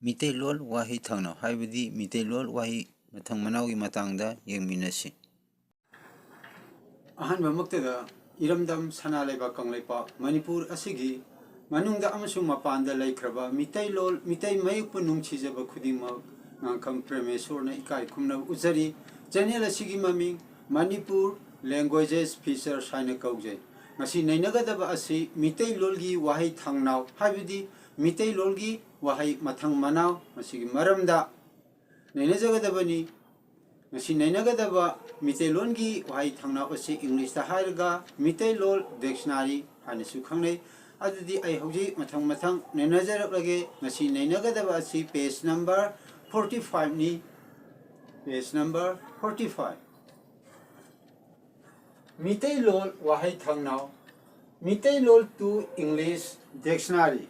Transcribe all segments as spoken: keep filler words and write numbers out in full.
ꯃꯤꯇꯩꯂꯣꯟ ꯋꯥꯍꯩ ꯊꯥꯡꯅ ꯍꯥꯏꯕꯗꯤ ꯃꯤꯇꯩꯂꯣꯟ ꯋꯥꯍꯩ ꯃꯊꯪ ꯃꯅꯥꯎꯒꯤ ꯃꯇꯥꯡꯗ ꯌꯦꯡꯃꯤꯟꯅꯁꯤ꯫ ꯑꯍꯥꯟꯕꯃꯛꯇꯗ ꯏꯔꯝꯗꯝ ꯁꯅꯥ ꯂꯩꯕꯥꯛ ꯀꯪꯂꯩꯄꯥꯛ ꯃꯅꯤꯄꯨꯔ ꯑꯁꯤꯒꯤ ꯃꯅꯨꯡꯗ ꯑꯃꯁꯨꯡ ꯃꯄꯥꯟꯗ ꯂꯩꯈ꯭ꯔꯕ ꯃꯤꯇꯩꯂꯣꯟ, ꯃꯤꯇꯩ ꯃꯌꯦꯛꯄꯨ ꯅꯨꯡꯁꯤꯖꯕ ꯈꯨꯗꯤꯡꯃꯛ ꯉꯥꯡꯈꯝ ꯄ꯭ꯔꯦꯃꯦꯁꯣꯔꯅ ꯏꯀꯥꯏ ꯈꯨꯝꯅꯕ ꯎꯠꯆꯔꯤ꯫ ꯆꯦꯅꯦꯜ ꯑꯁꯤꯒꯤ ꯃꯃꯤꯡ ꯃꯅꯤꯄꯨꯔ ꯂꯦꯡꯒ꯭ꯋꯦꯖꯦꯁ ꯐꯤꯆꯔꯁ ꯍꯥꯏꯅ ꯀꯧꯖꯩ꯫ ꯉꯁꯤ ꯅꯩꯅꯒꯗꯕ ꯑꯁꯤ ꯃꯤꯇꯩꯂꯣꯟꯒꯤ ꯋꯥꯍꯩ ꯊꯥꯡꯅꯥꯎ, ꯍꯥꯏꯕꯗꯤ ꯃꯤꯇꯩꯂꯣꯟꯒꯤ ꯋꯥꯍꯩ ꯃꯊꯪ ꯃꯅꯥꯎ, ꯃꯁꯤꯒꯤ ꯃꯔꯝꯗ ꯅꯩꯅꯖꯒꯗꯕꯅꯤ꯫ ꯉꯁꯤ ꯅꯩꯅꯒꯗꯕ ꯃꯤꯇꯩꯂꯣꯟꯒꯤ ꯋꯥꯍꯩ ꯊꯥꯡꯅꯥꯎ ꯑꯁꯤ ꯏꯪꯂꯤꯁꯇ ꯍꯥꯏꯔꯒ ꯃꯤꯇꯩꯂꯣꯟ ꯗꯤꯛꯁꯅꯥꯔꯤ ꯍꯥꯏꯅꯁꯨ ꯈꯪꯅꯩ꯫ ꯑꯗꯨꯗꯤ ꯑꯩ ꯍꯧꯖꯤꯛ ꯃꯊꯪ ꯃꯊꯪ ꯅꯩꯅꯖꯔꯛꯂꯒꯦ꯫ ꯉꯁꯤ ꯅꯩꯅꯒꯗꯕ ꯑꯁꯤ ꯄꯦꯖ ꯅꯝꯕꯔ ꯐꯣꯔꯇꯤ ꯐꯥꯏꯚꯅꯤ꯫ Page number forty five. Meiteilon ꯋꯥꯍꯩ ꯊꯥꯡꯅꯥꯎ, ꯃꯤꯇꯩꯂꯣꯟ to English dictionary꯫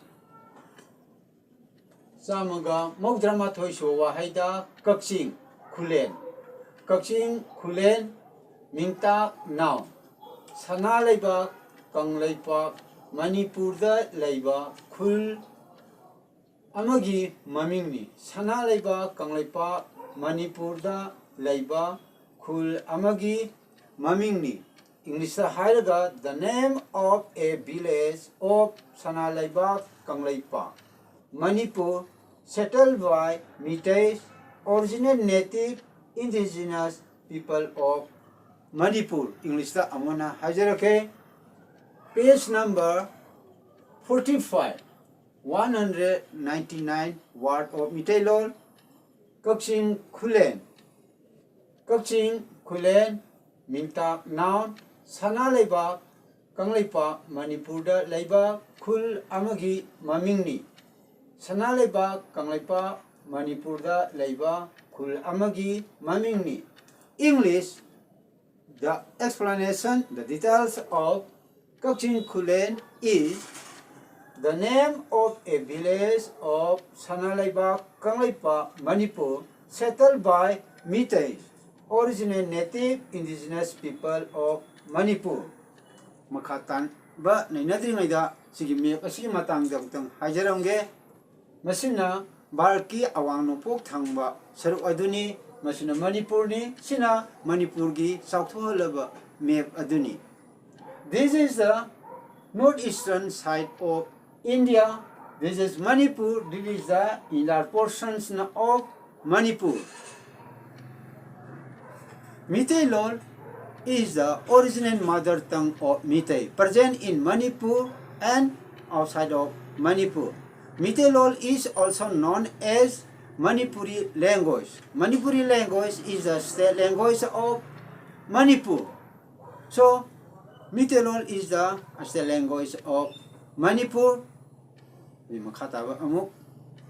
ꯆꯥꯝꯃꯒ ꯃꯧꯗ꯭ꯔꯥꯃꯥꯊꯣꯏ ꯁꯨꯕ ꯋꯥꯍꯩꯗ ꯀꯛꯆꯤꯡ ꯈꯨꯂꯦꯟ, ꯀꯛꯆꯤꯡ ꯈꯨꯂꯦꯟ ꯃꯤꯡꯇꯥꯛ noun, ꯁꯅꯥ ꯂꯩꯕꯥꯛ ꯀꯪꯂꯩꯄꯥꯛ ꯃꯅꯤꯄꯨꯔꯗ ꯂꯩꯕ ꯈꯨꯜ ꯑꯃꯒꯤ ꯃꯃꯤꯡꯅꯤ꯫ ꯁꯅꯥ ꯂꯩꯕꯥꯛ ꯀꯪꯂꯩꯄꯥꯛ ꯃꯅꯤꯄꯨꯔꯗ ꯂꯩꯕ ꯈꯨꯜ ꯑꯃꯒꯤ ꯃꯃꯤꯡꯅꯤ꯫ ꯏꯪꯂꯤꯁꯇ ꯍꯥꯏꯔꯒ the name of a village of ꯁꯅꯥ ꯂꯩꯕꯥꯛ Kangleipak Manipur settled by Meiteis original native indigenous people of Manipur꯫ ꯏꯪꯂꯤꯁꯇ ꯑꯃꯨꯛ ꯍꯟꯅ ꯍꯥꯏꯖꯔꯛꯀꯦ꯫ Page number forty five, one hundred ninety nine word of Meiteilon. Kakching Khulen, Kakching Khulen ꯃꯤꯡꯇꯥꯛ noun, ꯁꯅꯥ ꯂꯩꯕꯥꯛ ꯀꯪꯂꯩꯄꯥꯛ ꯃꯅꯤꯄꯨꯔꯗ ꯂꯩꯕ ꯈꯨꯜ ꯑꯃꯒꯤ ꯃꯃꯤꯡꯅꯤ꯫ ꯁꯅꯥ ꯂꯩꯕꯥꯛ ꯀꯪꯂꯩꯄꯥꯛ ꯃꯅꯤꯄꯨꯔꯗ ꯂꯩꯕ ꯈꯨꯜ ꯑꯃꯒꯤ ꯃꯃꯤꯡꯅꯤ꯫ English, the explanation, the details of Kakching Khulen is the name of a village of ꯁꯅꯥ ꯂꯩꯕꯥꯛ Kangleipak Manipur settled by Meiteis original native indigenous people of Manipur꯫ ꯃꯈꯥ ꯇꯥꯕ ꯅꯩꯅꯗ꯭ꯔꯤꯉꯩꯗ ꯁꯤꯒꯤ ꯃꯦꯞ ꯑꯁꯤꯒꯤ ꯃꯇꯥꯡꯗ ꯑꯃꯨꯛꯇꯪ ꯍꯥꯏꯖꯔꯝꯒꯦ꯫ ꯃꯁꯤꯅ ꯚꯥꯔꯠꯀꯤ ꯑꯋꯥꯡ ꯅꯣꯡꯄꯣꯛ ꯊꯪꯕ ꯁꯔꯨꯛ ꯑꯗꯨꯅꯤ꯫ ꯃꯁꯤꯅ ꯃꯅꯤꯄꯨꯔꯅꯤ꯫ ꯁꯤꯅ ꯃꯅꯤꯄꯨꯔꯒꯤ ꯆꯥꯎꯊꯣꯛꯍꯜꯂꯕ map ꯑꯗꯨꯅꯤ꯫ This is the northeastern side of India. This is Manipur. This is the inner portions of Manipur. Meitei Lol is the original mother tongue of Meitei, present in Manipur and outside of Manipur. Meitei Lol is also known as Manipuri language. Manipuri language is the state language of Manipur. So, Meitei Lol is the state language of Manipur. ꯑꯩ ꯃꯈꯥ ꯇꯥꯕ ꯑꯃꯨꯛ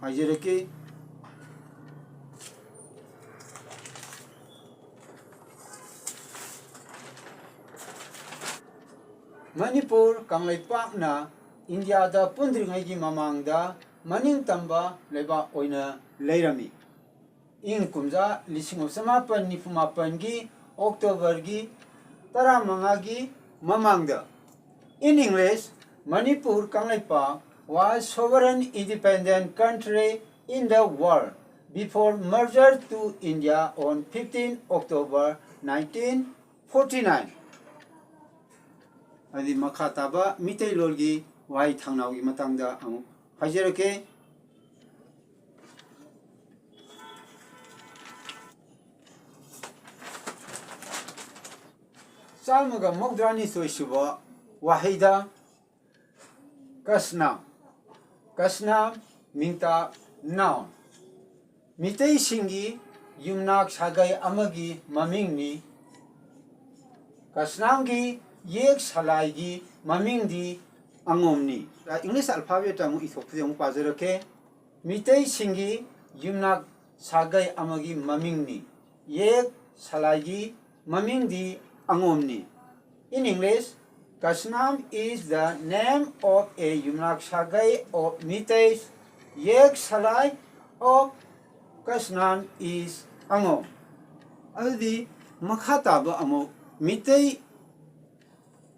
ꯍꯥꯏꯖꯔꯛꯀꯦ꯫ ꯃꯅꯤꯄꯨꯔ ꯀꯪꯂꯩꯄꯥꯛꯅ ꯏꯟꯗꯤꯌꯥꯗ ꯄꯨꯟꯗ꯭ꯔꯤꯉꯩꯒꯤ ꯃꯃꯥꯡꯗ ꯃꯅꯤꯡ ꯇꯝꯕ ꯂꯩꯕꯥꯛ ꯑꯣꯏꯅ ꯂꯩꯔꯝꯃꯤ꯫ ꯏꯪ ꯀꯨꯝꯖꯥ ꯂꯤꯁꯤꯡ ꯑꯃ ꯆꯃꯥꯄꯟ ꯅꯤꯐꯨ ꯃꯥꯄꯟꯒꯤ ꯑꯣꯛꯇꯣꯕꯔꯒꯤ ꯇꯔꯥꯃꯉꯥꯒꯤ ꯃꯃꯥꯡꯗ, in English, Manipur Kangleipak was sovereign independent country in the world before merger to India on fifteen October nineteen forty-nine꯫ ꯑꯗꯨꯗꯤ ꯃꯈꯥ ꯇꯥꯕ ꯃꯤꯇꯩ ꯂꯣꯜꯒꯤ ꯋꯥꯍꯩ ꯊꯥꯡꯅꯥꯎꯒꯤ ꯃꯇꯥꯡꯗ ꯑꯃꯨꯛ ꯍꯥꯏꯖꯔꯛꯀꯦ꯫ ꯆꯥꯝꯃꯒ ꯃꯧꯗ꯭ꯔꯥꯅꯤꯊꯣꯏ ꯁꯨꯕ ꯋꯥꯍꯩꯗ ꯀꯁꯅꯥꯝ, ꯀꯁꯅꯥꯝ ꯃꯤꯡꯇꯥꯛ noun, ꯃꯤꯇꯩꯁꯤꯡꯒꯤ ꯌꯨꯝꯅꯥꯛ ꯁꯥꯒꯩ ꯑꯃꯒꯤ ꯃꯃꯤꯡꯅꯤ꯫ ꯀꯁꯅꯥꯝꯒꯤ ꯌꯦꯛ ꯁꯂꯥꯏꯒꯤ ꯃꯃꯤꯡꯗꯤ ꯑꯉꯣꯝꯅꯤ꯫ English alphabet ꯑꯃꯨꯛ ꯏꯊꯣꯛꯄꯁꯦ ꯑꯃꯨꯛ ꯄꯥꯖꯔꯛꯀꯦ꯫ ꯃꯤꯇꯩꯁꯤꯡꯒꯤ ꯌꯨꯝꯅꯥꯛ ꯁꯥꯒꯩ ꯑꯃꯒꯤ ꯃꯃꯤꯡꯅꯤ꯫ ꯌꯦꯛ ꯁꯂꯥꯏꯒꯤ ꯃꯃꯤꯡꯗꯤ ꯑꯉꯣꯝꯅꯤ꯫ In English, Kasnam is the name of a ꯌꯨꯝꯅꯥꯛ ꯁꯥꯒꯩ of Meiteis꯫ ꯌꯦꯛ ꯁꯂꯥꯏ of Kasnam is Angom꯫ ꯑꯗꯨꯗꯤ ꯃꯈꯥ ꯇꯥꯕ ꯑꯃꯨꯛ ꯃꯤꯇꯩ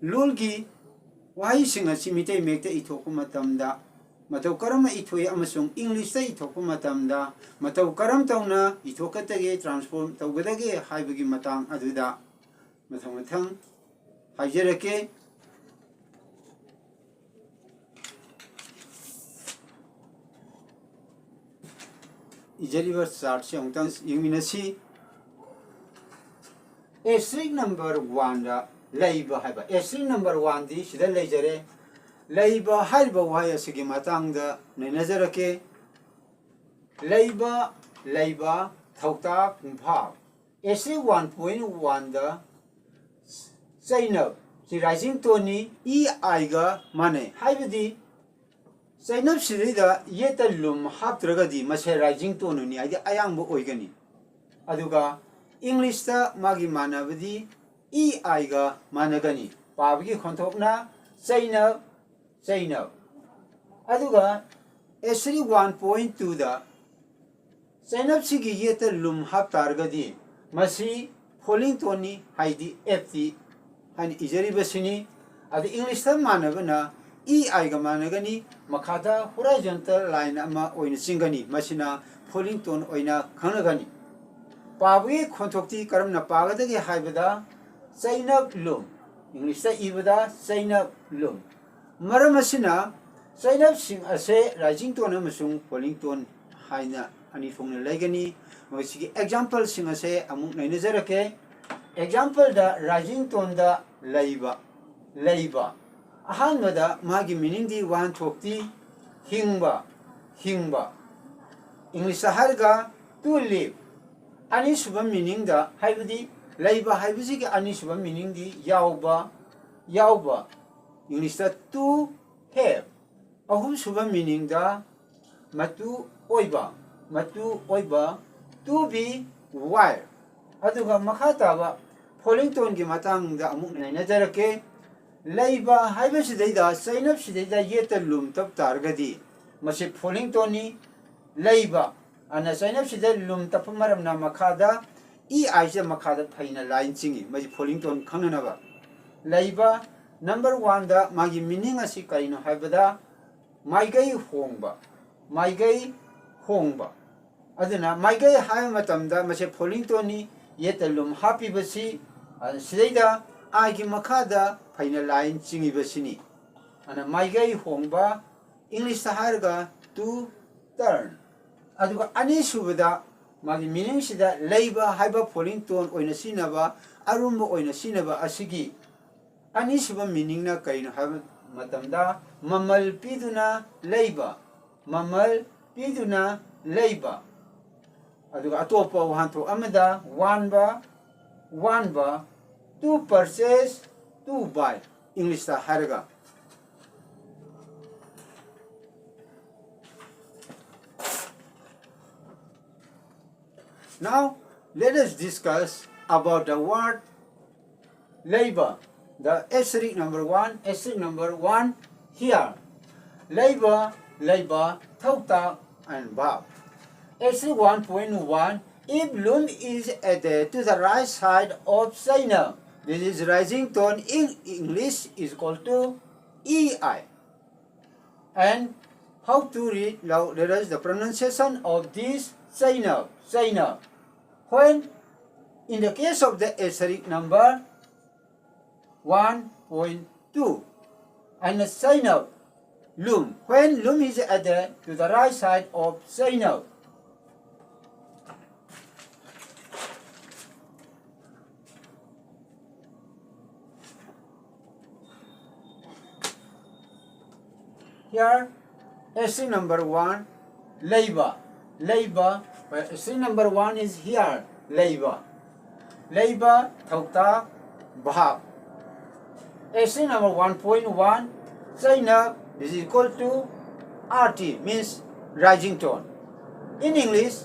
ꯂꯣꯜꯒꯤ ꯋꯥꯍꯩꯁꯤꯡ ꯑꯁꯤ ꯃꯤꯇꯩ ꯃꯌꯦꯛꯇ ꯏꯊꯣꯛꯄ ꯃꯇꯝꯗ ꯃꯇꯧ ꯀꯔꯝꯅ ꯏꯊꯣꯛꯏ ꯑꯃꯁꯨꯡ ꯏꯪꯂꯤꯁꯇ ꯏꯊꯣꯛꯄ ꯃꯇꯝꯗ ꯃꯇꯧ ꯀꯔꯝ ꯇꯧꯅ ꯏꯊꯣꯛꯀꯗꯒꯦ, ꯇ꯭ꯔꯥꯟꯁꯐꯣꯔꯝ ꯇꯧꯒꯗꯒꯦ ꯍꯥꯏꯕꯒꯤ ꯃꯇꯥꯡ ꯑꯗꯨꯗ ꯃꯊꯪ ꯃꯊꯪ ꯍꯥꯏꯖꯔꯛꯀꯦ꯫ ꯏꯖꯔꯤꯕ ꯆꯥꯔꯠꯁꯦ ꯑꯃꯨꯛꯇꯪ ꯌꯦꯡꯃꯤꯟꯅꯁꯤ꯫ ꯑꯦꯁꯇ꯭ꯔꯤꯛ ꯅꯝꯕꯔ ꯋꯥꯟꯗ ꯂꯩꯕ ꯍꯥꯏꯕ, ꯑꯦꯁꯇ꯭ꯔꯤꯛ ꯅꯝꯕꯔ ꯋꯥꯟꯗꯤ ꯁꯤꯗ ꯂꯩꯖꯔꯦ꯫ ꯂꯩꯕ ꯍꯥꯏꯔꯤꯕ ꯋꯥꯍꯩ ꯑꯁꯤꯒꯤ ꯃꯇꯥꯡꯗ ꯅꯩꯅꯖꯔꯛꯀꯦ꯫ ꯂꯩꯕ, ꯂꯩꯕ, ꯊꯧꯇꯥꯛ, ꯄꯨꯡꯐꯥ꯫ ꯑꯦꯁꯇ꯭ꯔꯤꯛ ꯋꯥꯟ ꯄꯣꯏꯟ ꯋꯥꯟꯗ ꯆꯩꯅꯕ, ꯁꯤ ꯔꯥꯏꯖꯤꯡ ꯇꯣꯟꯅꯤ, ꯏ ꯑꯥꯏꯒ ꯃꯥꯟꯅꯩ꯫ ꯍꯥꯏꯕꯗꯤ ꯆꯩꯅꯕꯁꯤꯗꯩꯗ ꯌꯦꯠꯇ ꯂꯨꯝ ꯍꯥꯞꯇ꯭ꯔꯒꯗꯤ ꯃꯁꯦ ꯔꯥꯏꯖꯤꯡ ꯇꯣꯟꯅꯤ, ꯍꯥꯏꯗꯤ ꯑꯌꯥꯡꯕ ꯑꯣꯏꯒꯅꯤ꯫ ꯑꯗꯨꯒ ꯏꯪꯂꯤꯁꯇ ꯃꯥꯒꯤ ꯃꯥꯟꯅꯕꯗꯤ ꯏ ꯑꯥꯏꯒ ꯃꯥꯟꯅꯒꯅꯤ꯫ ꯄꯥꯕꯒꯤ ꯈꯣꯟꯊꯣꯛꯅ ꯆꯩꯅꯕ, ꯆꯩꯅꯕ꯫ ꯑꯗꯨꯒ ꯑꯦꯁꯇ꯭ꯔꯤꯛ ꯋꯥꯟ ꯄꯣꯏꯟ ꯇꯨꯗ ꯆꯩꯅꯕꯁꯤꯒꯤ ꯌꯦꯠꯇ ꯂꯨꯝ ꯍꯥꯞ ꯇꯥꯔꯒꯗꯤ ꯃꯁꯤ ꯐꯣꯂꯤꯡ ꯇꯣꯟꯅꯤ, ꯍꯥꯏꯗꯤ ꯑꯦꯐ ꯇꯤ ꯍꯥꯏꯅ ꯏꯖꯔꯤꯕꯁꯤꯅꯤ꯫ ꯑꯗ ꯏꯪꯂꯤꯁꯇ ꯃꯥꯟꯅꯕꯅ ꯏ ꯑꯥꯏꯒ ꯃꯥꯟꯅꯒꯅꯤ, ꯃꯈꯥꯗ ꯍꯣꯔꯥꯏꯖꯣꯟꯇꯦꯜ ꯂꯥꯏꯟ ꯑꯃ ꯑꯣꯏꯅ ꯆꯤꯡꯒꯅꯤ, ꯃꯁꯤꯅ ꯐꯣꯂꯤꯡ ꯇꯣꯟ ꯑꯣꯏꯅ ꯈꯪꯅꯒꯅꯤ꯫ ꯄꯥꯕꯒꯤ ꯈꯣꯟꯊꯣꯛꯇꯤ ꯀꯔꯝꯅ ꯄꯥꯒꯗꯒꯦ ꯍꯥꯏꯕꯗ ꯆꯩꯅꯕ ꯂꯨꯝ, ꯏꯪꯂꯤꯁꯇ ꯏꯕꯗ ꯆꯩꯅꯕ ꯂꯨꯝ꯫ ꯃꯔꯝ ꯑꯁꯤꯅ ꯆꯩꯅꯕꯁꯤꯡ ꯑꯁꯦ ꯔꯥꯏꯖꯤꯡ ꯇꯣꯟ ꯑꯃꯁꯨꯡ ꯐꯣꯂꯤꯡ ꯇꯣꯟ ꯍꯥꯏꯅ ꯑꯅꯤ ꯊꯣꯛꯅ ꯂꯩꯒꯅꯤ꯫ ꯃꯁꯤꯒꯤ ꯑꯦꯛꯖꯥꯝꯄꯜꯁꯤꯡ ꯑꯁꯦ ꯑꯃꯨꯛ ꯅꯩꯅꯖꯔꯛꯀꯦ꯫ ꯑꯦꯛꯖꯥꯝꯄꯜꯗ ꯔꯥꯏꯖꯤꯡ ꯇꯣꯟꯗ ꯂꯩꯕ, ꯂꯩꯕ꯫ ꯑꯍꯥꯟꯕꯗ ꯃꯥꯒꯤ ꯃꯤꯅꯤꯡꯗꯤ, ꯋꯥꯍꯟꯊꯣꯛꯇꯤ ꯍꯤꯡꯕ, ꯍꯤꯡꯕ꯫ ꯏꯪꯂꯤꯁꯇ ꯍꯥꯏꯔꯒ to live꯫ ꯑꯅꯤꯁꯨꯕ ꯃꯤꯅꯤꯡꯗ, ꯍꯥꯏꯕꯗꯤ ꯂꯩꯕ ꯍꯥꯏꯕꯁꯤꯒꯤ ꯑꯅꯤꯁꯨꯕ ꯃꯤꯅꯤꯡꯗꯤ ꯌꯥꯎꯕ, ꯌꯥꯎꯕ꯫ ꯏꯪꯂꯤꯁꯇ to have꯫ ꯑꯍꯨꯝꯁꯨꯕ ꯃꯤꯅꯤꯡꯗ ꯃꯇꯨ ꯑꯣꯏꯕ, ꯃꯇꯨ ꯑꯣꯏꯕ, to be wire꯫ ꯑꯗꯨꯒ ꯃꯈꯥ ꯇꯥꯕ ꯐꯣꯂꯤꯡ ꯇꯣꯟꯒꯤ ꯃꯇꯥꯡꯗ ꯑꯃꯨꯛ ꯅꯩꯅꯖꯔꯛꯀꯦ꯫ ꯂꯩꯕ ꯍꯥꯏꯕꯁꯤꯗꯩꯗ, ꯆꯩꯅꯕꯁꯤꯗꯩꯗ ꯌꯦꯠꯇ ꯂꯨꯝ ꯇꯞ ꯇꯥꯔꯒꯗꯤ ꯃꯁꯤ ꯐꯣꯂꯤꯡ ꯇꯣꯟꯅꯤ꯫ ꯂꯩꯕ ꯑꯅ ꯆꯩꯅꯕꯁꯤꯗ ꯂꯨꯝ ꯇꯞꯄ ꯃꯔꯝꯅ ꯃꯈꯥꯗ ꯏ ꯑꯥꯏꯁꯦ ꯃꯈꯥꯗ ꯐꯩꯅ ꯂꯥꯏꯟ ꯆꯤꯡꯏ, ꯃꯁꯤ ꯐꯣꯂꯤꯡ ꯇꯣꯟ ꯈꯪꯅꯅꯕ꯫ ꯂꯩꯕ ꯅꯝꯕꯔ ꯋꯥꯟꯗ ꯃꯥꯒꯤ ꯃꯤꯅꯤꯡ ꯑꯁꯤ ꯀꯔꯤꯅꯣ ꯍꯥꯏꯕꯗ, ꯃꯥꯏꯀꯩ ꯍꯣꯡꯕ, ꯃꯥꯏꯀꯩ ꯍꯣꯡꯕ꯫ ꯑꯗꯨꯅ ꯃꯥꯏꯀꯩ ꯍꯥꯏꯕ ꯃꯇꯝꯗ ꯃꯁꯦ falling tone ꯅꯤ, ꯌꯦꯠꯇ ꯂꯨꯝ ꯍꯥꯞꯄꯤꯕꯁꯤ꯫ ꯑꯗꯨ ꯁꯤꯗꯩꯗ I ꯒꯤ ꯃꯈꯥꯗ ꯐꯩꯅ line ꯆꯤꯡꯉꯤꯕꯁꯤꯅꯤ꯫ ꯑꯗꯨꯅ ꯃꯥꯏꯀꯩ ꯍꯣꯡꯕ, English ꯇ ꯍꯥꯏꯔꯒ to turn꯫ ꯑꯗꯨꯒ ꯑꯅꯤꯁꯨꯕꯗ ꯃꯥꯒꯤ meaning ꯁꯤꯗ ꯂꯩꯕ ꯍꯥꯏꯕ falling tone ꯑꯣꯏꯅ ꯁꯤꯖꯤꯟꯅꯕ, ꯑꯔꯨꯝꯕ ꯑꯣꯏꯅ ꯁꯤꯖꯤꯟꯅꯕ ꯑꯁꯤꯒꯤ ꯑꯅꯤꯁꯨꯕ meaning ꯅ ꯀꯔꯤꯅꯣ ꯍꯥꯏꯕ ꯃꯇꯝꯗ, ꯃꯃꯜ ꯄꯤꯗꯨꯅ ꯂꯩꯕ, ꯃꯃꯜ ꯄꯤꯗꯨꯅ ꯂꯩꯕ꯫ ꯑꯗꯨꯒ ꯑꯇꯣꯞꯄ ꯋꯥꯍꯟꯊꯣꯛ ꯑꯃꯗ, ꯋꯥꯟꯕ, ꯋꯥꯟꯕ, to purchase, to buy, English ꯇ ꯍꯥꯏꯔꯒ꯫ Now, let us discuss about the word labor, the asterisk number one, asterisk number one here. Labor, labor, ꯊꯧꯇꯥꯛ, and verb. Asterisk one point one, if loom is added to the right side of ꯆꯩꯅ, this is rising tone in English is equal to E I. And how to read loud letters, the pronunciation of this ꯆꯩꯅ, ꯆꯩꯅ. When in the case of the asterisk number one point two, and ꯆꯩꯅ, loom, when loom is added to the right side of ꯆꯩꯅ, here, asterisk number one, ꯂꯩꯕ, ꯂꯩꯕ, asterisk number one is here, ꯂꯩꯕ, ꯂꯩꯕ, ꯊꯧꯇꯥꯛ, verb. Asterisk number one point one, ꯆꯩꯅ is equal to R T, means rising tone. In English,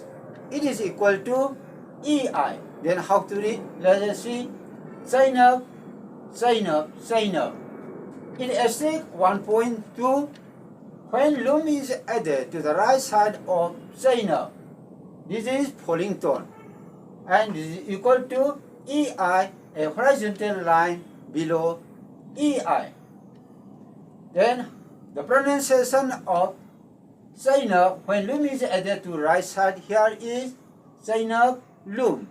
it is equal to E I. Then how to read? Let us see. ꯆꯩꯅ, ꯆꯩꯅ, ꯆꯩꯅ. In asterisk one point two, when loom is added to the right side of ꯆꯩꯅ, this is falling tone, and this is equal to E I, a horizontal line below E I. Then The pronunciation of Chainab when lum is added to right side here is Chainab lum.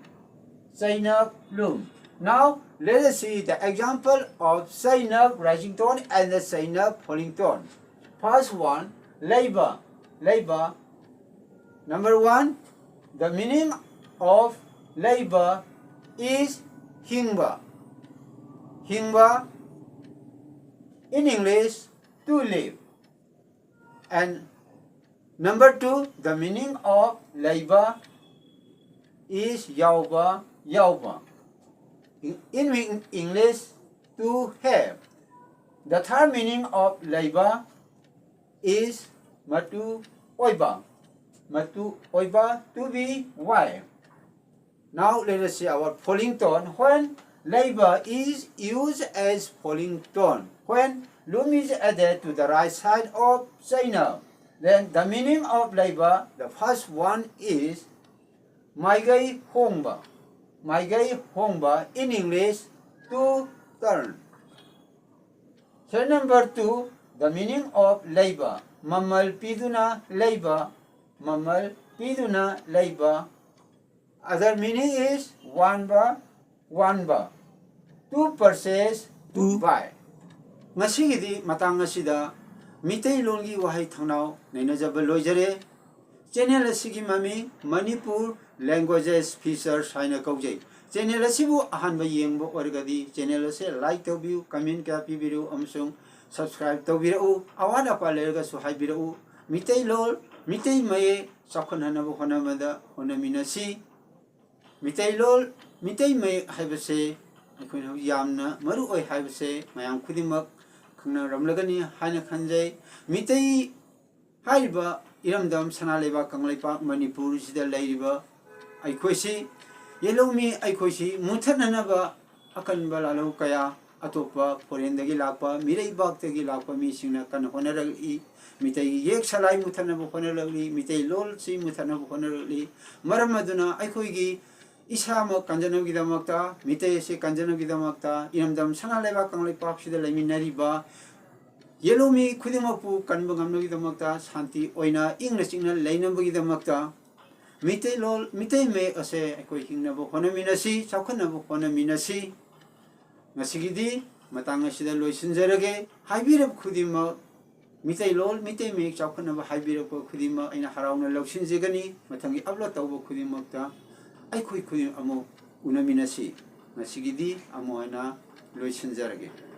Chainab lum. Now let us see the example of Chainab rising tone and the Chainab falling tone. First one, leiba, leiba. Number one, the meaning of leiba is hingba. Hingba, in English, to live. And number two, the meaning of leiba is yauba, yauba. In, in Eng- English, to have. The third meaning of leiba is matu oiba. Matu oiba, to be wife. Now let us see our falling tone. When leiba is used as falling tone, when lum is added to the right side of Chainab, then the meaning of leiba, the first one is maigai hongba. Maigai hongba, in English, to turn. Sentence number two, the meaning of leiba. Mamal piduna leiba. Mamal piduna leiba. Other meaning is wanba, wanba. To purchase, to buy. ꯉꯁꯤꯒꯤꯗꯤ ꯃꯇꯥꯡ ꯑꯁꯤꯗ ꯃꯤꯇꯩꯂꯣꯟꯒꯤ ꯋꯥꯍꯩ ꯊꯧꯅꯥꯎ ꯅꯩꯅꯖꯕ ꯂꯣꯏꯖꯔꯦ꯫ Channel ꯑꯁꯤꯒꯤ ꯃꯃꯤꯡ Manipur ꯂꯦꯡꯒ꯭ꯋꯦꯖꯦꯁ features ꯍꯥꯏꯅ ꯀꯧꯖꯩ꯫ Channel ꯑꯁꯤꯕꯨ ꯑꯍꯥꯟꯕ ꯌꯦꯡꯕ ꯑꯣꯏꯔꯒꯗꯤ ꯆꯦꯅꯦꯜ ꯑꯁꯤ ꯂꯥꯏꯛ ꯇꯧꯕꯤꯌꯨ, ꯀꯃꯦꯟ ꯀꯌꯥ ꯄꯤꯕꯤꯔꯛꯎ ꯑꯃꯁꯨꯡ ꯁꯕꯁꯀ꯭ꯔꯥꯏꯕ ꯇꯧꯕꯤꯔꯛꯎ꯫ ꯑꯋꯥꯠ ꯑꯄꯥ ꯂꯩꯔꯒꯁꯨ ꯍꯥꯏꯕꯤꯔꯛꯎ꯫ ꯃꯤꯇꯩꯂꯣꯟ, ꯃꯤꯇꯩ ꯃꯌꯦꯛ ꯆꯥꯎꯈꯠꯍꯟꯅꯕ ꯍꯣꯠꯅꯕꯗ ꯍꯣꯠꯅꯃꯤꯟꯅꯁꯤ꯫ ꯃꯤꯇꯩꯂꯣꯟ, ꯃꯤꯇꯩ ꯃꯌꯦꯛ ꯍꯥꯏꯕꯁꯦ ꯑꯩꯈꯣꯏꯅ ꯍꯧꯖꯤꯛ ꯌꯥꯝꯅ ꯃꯔꯨ ꯑꯣꯏ ꯍꯥꯏꯕꯁꯦ ꯃꯌꯥꯝ ꯈꯨꯗꯤꯡꯃꯛ ꯈꯪꯅꯔꯝꯂꯒꯅꯤ ꯍꯥꯏꯅ ꯈꯟꯖꯩ꯫ ꯃꯤꯇꯩ ꯍꯥꯏꯔꯤꯕ ꯏꯔꯝꯗꯝ ꯁꯅꯥ ꯂꯩꯕꯥꯛ ꯀꯪꯂꯩꯄꯥꯛ ꯃꯅꯤꯄꯨꯔꯁꯤꯗ ꯂꯩꯔꯤꯕ ꯑꯩꯈꯣꯏꯁꯤ, ꯌꯦꯜꯍꯧꯃꯤ ꯑꯩꯈꯣꯏꯁꯤ ꯃꯨꯠꯊꯠꯅꯅꯕ ꯑꯀꯟꯕ ꯂꯥꯜꯍꯧ ꯀꯌꯥ ꯑꯇꯣꯞꯄ ꯐꯣꯔꯦꯟꯗꯒꯤ ꯂꯥꯛꯄ, ꯃꯤꯔꯩꯕꯥꯛꯇꯒꯤ ꯂꯥꯛꯄ ꯃꯤꯁꯤꯡꯅ ꯀꯟꯅ ꯍꯣꯠꯅꯔꯛꯂꯤ꯫ ꯃꯤꯇꯩꯒꯤ ꯌꯦꯛ ꯁꯂꯥꯏ ꯃꯨꯠꯊꯠꯅꯕ ꯍꯣꯠꯅꯔꯛꯂꯤ, ꯃꯤꯇꯩ ꯂꯣꯜꯁꯤ ꯃꯨꯠꯊꯠꯅꯕ ꯍꯣꯠꯅꯔꯛꯂꯤ꯫ ꯃꯔꯝ ꯑꯗꯨꯅ ꯑꯩꯈꯣꯏꯒꯤ ꯏꯁꯥꯃꯛ ꯀꯟꯖꯅꯕꯒꯤꯗꯃꯛꯇ, ꯃꯤꯇꯩ ꯑꯁꯤ ꯀꯟꯖꯅꯕꯒꯤꯗꯃꯛꯇ, ꯏꯔꯝꯗꯝ ꯁꯅꯥ ꯂꯩꯕꯥꯛ ꯀꯪꯂꯩꯄꯥꯛꯁꯤꯗ ꯂꯩꯃꯤꯟꯅꯔꯤꯕ ꯌꯦꯜꯍꯧꯃꯤ ꯈꯨꯗꯤꯡꯃꯛꯄꯨ ꯀꯟꯕ ꯉꯝꯅꯕꯒꯤꯗꯃꯛꯇ, ꯁꯥꯟꯇꯤ ꯑꯣꯏꯅ ꯏꯪꯅ ꯆꯤꯛꯅ ꯂꯩꯅꯕꯒꯤꯗꯃꯛꯇ ꯃꯤꯇꯩꯂꯣꯟ, ꯃꯤꯇꯩ ꯃꯌꯦꯛ ꯑꯁꯦ ꯑꯩꯈꯣꯏ ꯍꯤꯡꯅꯕ ꯍꯣꯠꯅꯃꯤꯟꯅꯁꯤ, ꯆꯥꯎꯈꯠꯅꯕ ꯍꯣꯠꯅꯃꯤꯟꯅꯁꯤ꯫ ꯉꯁꯤꯒꯤꯗꯤ ꯃꯇꯥꯡ ꯑꯁꯤꯗ ꯂꯣꯏꯁꯤꯟꯖꯔꯒꯦ꯫ ꯍꯥꯏꯕꯤꯔꯕ ꯈꯨꯗꯤꯡꯃꯛ, ꯃꯤꯇꯩꯂꯣꯟ, ꯃꯤꯇꯩ ꯃꯌꯦꯛ ꯆꯥꯎꯈꯠꯅꯕ ꯍꯥꯏꯕꯤꯔꯛꯄ ꯈꯨꯗꯤꯡꯃꯛ ꯑꯩꯅ ꯍꯔꯥꯎꯅ ꯂꯧꯁꯤꯟꯖꯒꯅꯤ꯫ ꯃꯊꯪꯒꯤ upload ꯇꯧꯕ ꯈꯨꯗꯤꯡꯃꯛꯇ ꯑꯩꯈꯣꯏ ꯈꯨꯗꯤꯡꯃꯛ ꯑꯃꯨꯛ ꯎꯅꯃꯤꯟꯅꯁꯤ꯫ ꯉꯁꯤꯒꯤꯗꯤ ꯑꯃꯨꯛ ꯍꯟꯅ ꯂꯣꯏꯁꯤꯟꯖꯔꯒꯦ꯫